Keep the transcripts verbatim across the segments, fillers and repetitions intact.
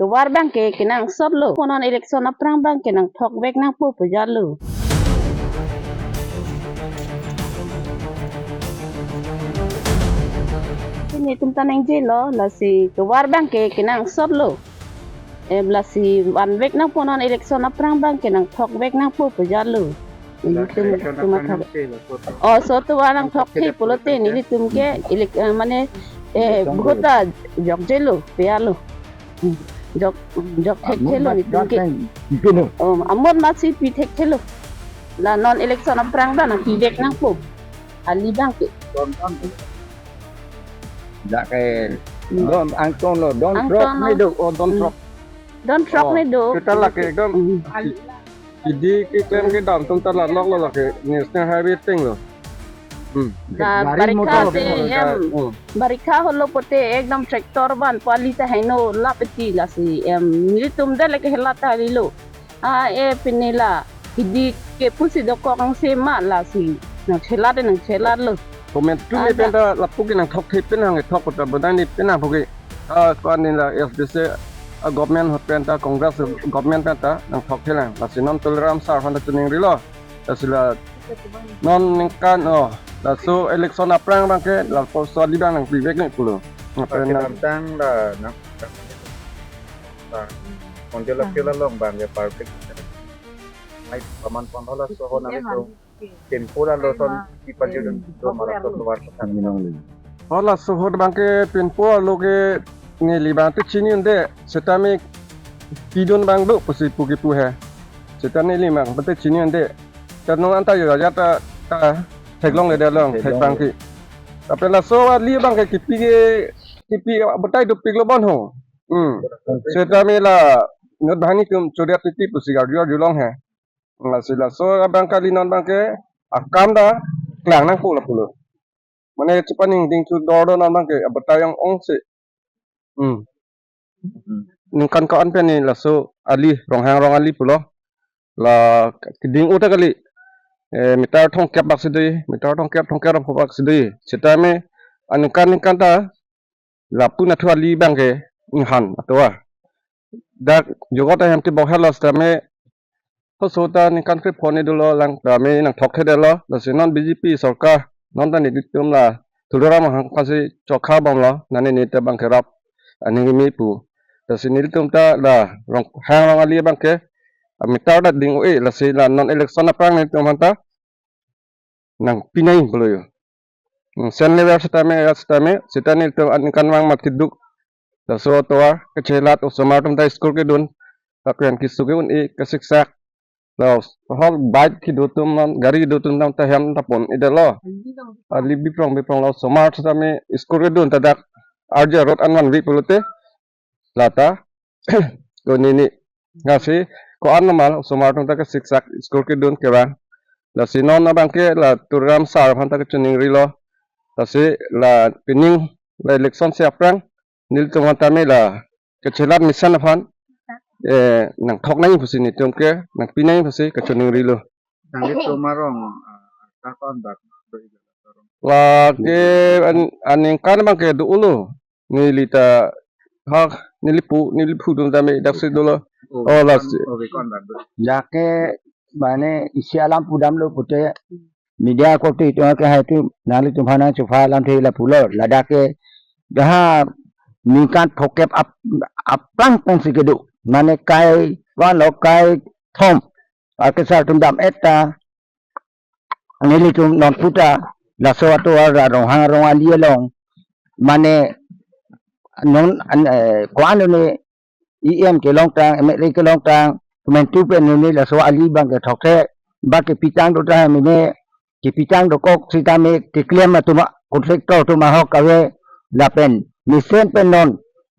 tovar abangke kenangsotlo. Punon election aphrang abangke nangthokvek nangpo pu jalo. Pini atum ta nangjelo, lasi tovar abangke kenangsotlo. Em, lasi vanvek nangpo, non election aphrang abangke nangthokvek nangpo pu jalo. Nelitum, election tum aphrang athak. Nangse laso to. Oh, laso tovar nangthokthe pulote nelitum ke elek-, eh, mane, eh, vote ta jokjelo, piyalo. Hmm. Jok, jok thekthelo nelitum ke. Amot matsi pi thekthelo. La non election aphrang ta nangpivek nangpo. Ali abangke. Jake, hmm, don angtong lo, don throk lo. Angtong lo. Ni do, oh, don throk. Hmm. Don throk ni do. Oh, kita lake ekdom. Hmm. Hidi keklem kedam atum ta la lok lo lake National Highway ateng lo. Hmm. La gari barikha motor te, em, hmm, barikha holo pote ekdom tractor vanpo, ali ta heno lap eti, lasi, em, nelitum ta lake helat ta kalilo. Ah, eh, pini la hidi ke pusi dokok angse ma, lasi nangchelat, nangchelatlo. Komantu, ah, me pen ta lapu ke nangthokthe pen hang, thok kota bodang ni pen hang puke. Ah, ko-an ni la S D C, ah, government ahut pen ta, Congress government pen ta nangthokthe lang. Lasi non Tuliram sir aphan ta chiningrilo. Lasi la non ningkan, oh, laso election aphrang abangke lapuson ali abang nangpivek ni pulo. Nang pen nang kedamtang la nang, la, Monjol Akhil along abang ya public. Ai paman pon hola soho nang itu. Pinpo la lason pi pajudun do mara tovar kotha. Hola soho abangke pinpo alo ke neli abang te chini un-e, setame pidun abang do pusi pu kipu he. Seta neli abang te chini un-e. Ta non anta yo ya ta, ta theklongle de long, theklongle, thek abangke. Tapi laso ali abangke kipi ke, kipi batai dopiklo bon ho. Hmm. Setame la inut banghini atum chodet titi pusi arju arjulong he. Lasi laso abang kali, non abangke akam ta klang nangpo lapulo. Mane chepaningding chu dor do, non abangke abatai ong-ongsi. Hmm. Hmm. Ningkan ko-an pen ni laso ali, Ronghang Rong ali pulo. La keding-o ta kali. Eh, meter thomkep bak si do, meter thomkep, thomkep rong bak si do. Setame aningkan ningkan ta lapu nathu ali abangke inghan atovar. Dak jogot ahem ti bok helo setame, hoso ta ningkan krepho ni dolo lang tame nangthokthedetlo, lasi non B J P sorkar, non ta nelitum la Tuliram Ronghang aphansi chokha bomlo, nani ni ta abangke rap aning kimi pu. Lasi nelitum ta la Ronghang Rong ali abangke, ah, meter ta ding-o-e, lasi la non election aphrang nelitum aphan ta nangpinai pulo yo. Hmm, sen lever setame, ya setame, seta nelitum aningkanvang mat keduk. Laso atovar kachelat, osomar atum ta school kedun, lapen keso ke-un-e, kasiksak. Lahok bike kedo atum, gari kedo atum ta hem ta pon-edetlo. Ali biprong biprong, la osomar setame school kedun ta dak R J Road an vanve pulote. Lata, ko nini, lasi ko-an normal, osomar atum ta kasiksak, school kedun kevang. Lasi non abangke la Tuliram sir aphan ta kachiningrilo. Lasi la pining la election si aphrang, nelitum aphan tame la kachelat mesen aphan, eh, nangthok nangji pusi nelitum ke, nangpi nangji pusi kachiningrilo. Nanglitum arong, ah, ta ko-an bak do? Lake an-, aningkan abangke do-olo. Neli ta, ha, neli pu, neli pu atum tame daksi dolo. Oh, oh, lasi. Oh, ko-an bak do? Jake mane isi alam pudamlo pute, media korte itum ke hai tu, nanglitum aphan nangchupha alamthe lapulo, ladak ke daha ningkan phokep ap-, aphrang tangsi kedo. Mane kai vanlo, kai thom akesar atum dam-et ta, nelitum non puta, laso atovar Ronghang Rong ali along, mane non an, eh, ko-an ni E M kelongtang, M L A kelongtang, komantu pen ni laso ali abangke thokthe, bak kepitang do ta mane, kepitang dokok setame keklem atum, contractor atum ahok kave, lapen mesen pen non,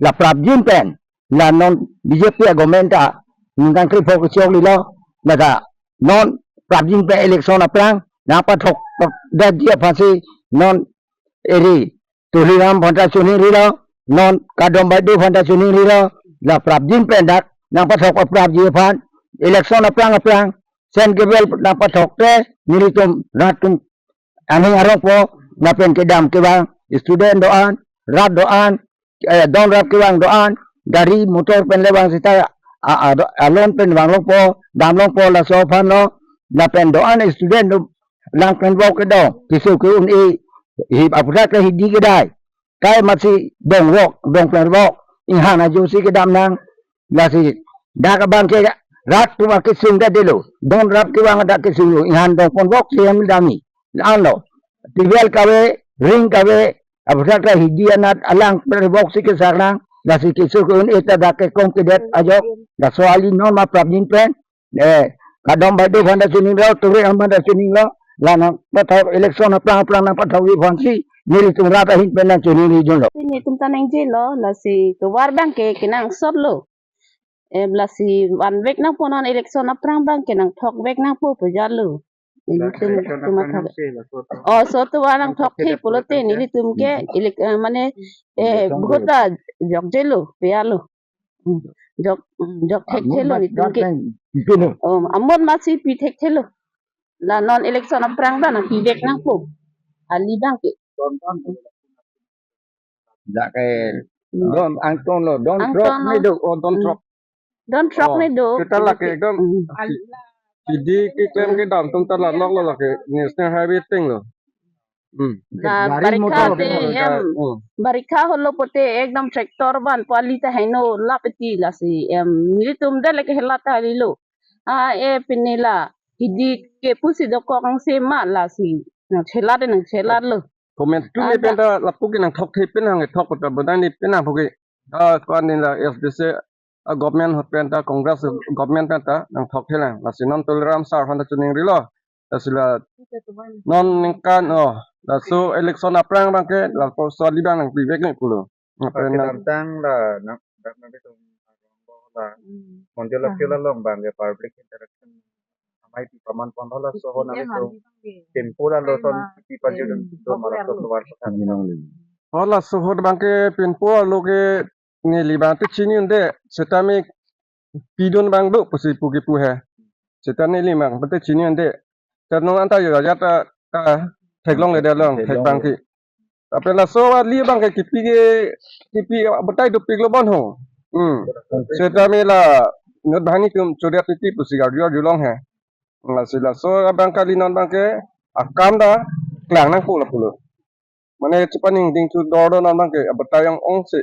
la prapjin pen, la non B J P a-government ta ningkan krepho kechoklilo, laga non prapjin pen election aphrang nangpathokdetji aphansi non eri Tuliram aphan ta chiningrilo, non Kadom Baideo aphan ta chiningrilo, la prapjin pen dak nangpathok paprapji aphan, election aphrang aphrang, sen kebel nangpathokte, nelitum rat atum aning arongpo, lapen kedam kevang, student do-an, rat do-an, eh, don rap kevang do-an, gari motor pen le vang seta a, a, alon pen vanglongpo, damlongpo laso aphan lo, lapen do-an student do lang pen vok kedo, keso ke-un-e, hi aphuthak ke hidi kedai. Kai masi dong vok, dong pen vok, inghan ajo si kedam nang, lasi dak abang ke rat atum akesung dadelo, don rap kevang dak kesung lo, inghan dong pen vok si hem dami. Anlo, tivel kave, ring kave, aphuthak ke hidi anat alang pen vok si kesar nang, lasi keso ke-un-e ta dak kekom kedet ajok, laso ali non ma prapjin pen, eh, kadom bai do aphan ta chininglo, turi aphan ta chininglo, la nangpathok election aphrang aphrang nangpathok aphansi, nelitum rat ahin pen nangchiningri dunlo. Nelitum ta nangjelo, lasi tovar abang ke kenangsotlo. Eh, lasi vanvek nangpo non election aphrang abang ke nangthokvek nangpo pu jalo. Nelitum election aphrang nangse laso to. Oh, so tovar nangthok the pulote nelitum ke elek-, eh, mane, eh, vote ta jokjelo, piyalo. Hmm. Jok, hmm, jok thekthelo nelitum ke. Pipino. Oh, amon masi pi thekthelo. La non election aphrang abang nangpivek nangpo. Ali abang ke. Dak ke don angtong lo, don throk ne do, oh, don throk. Don throk ne do. Kita lake ekdom hidi keklem kedam atum ta la lok lo lake National Highway ateng lo. Hmm. La gari barikha motor te hem. Hmm. Barikha holo pote ekdom tractor vanpo ali ta heno lapeti lasi em nelitum de lake hela ta lilo. A e pine la hidi ke pusi dokok angse ma lasi nangchelat nangchelat lo. Komantu ni pen ta lapu ke nangthok the pen hang thok ta bodang ni pen hang phuke. Ah, ko-an ni la S D C, ah, government hot pen ta, Congress government pen ta nangthok the lang. Lasi non Tuliram sar aphan ta chiningrilo. Lasi la non ningkan, oh, laso election aphrang abang ke lapuson ali abang nangpivek nang pulo. Apa nang kedamtang la nang, nang, nang itu la Monjol Appeal along abang ke public interaction amei pi paman pon laso ahut nang itu pinpo la lo ton pi panjul do mara to luar pekan. Oh, laso ahut abang ke pinpo lo ke neli abang te chini un-e, setame pidun abang do pusi pu kepu he. Seta neli abang te chini un-e. Terno anta yo ya ta, ta theklongle de long, thek abang ke. Tapi laso ali abang ke kipi ke, kipi batai dopiklo bon ho. Hmm. Setame la nut bahani tum chodia titi pusi garjua julong he. Lasi laso abang kali non abang ke akam ta klang nangpo lapulo. Mane chepaningding chu dor do non abang ke abatai ong-ong si.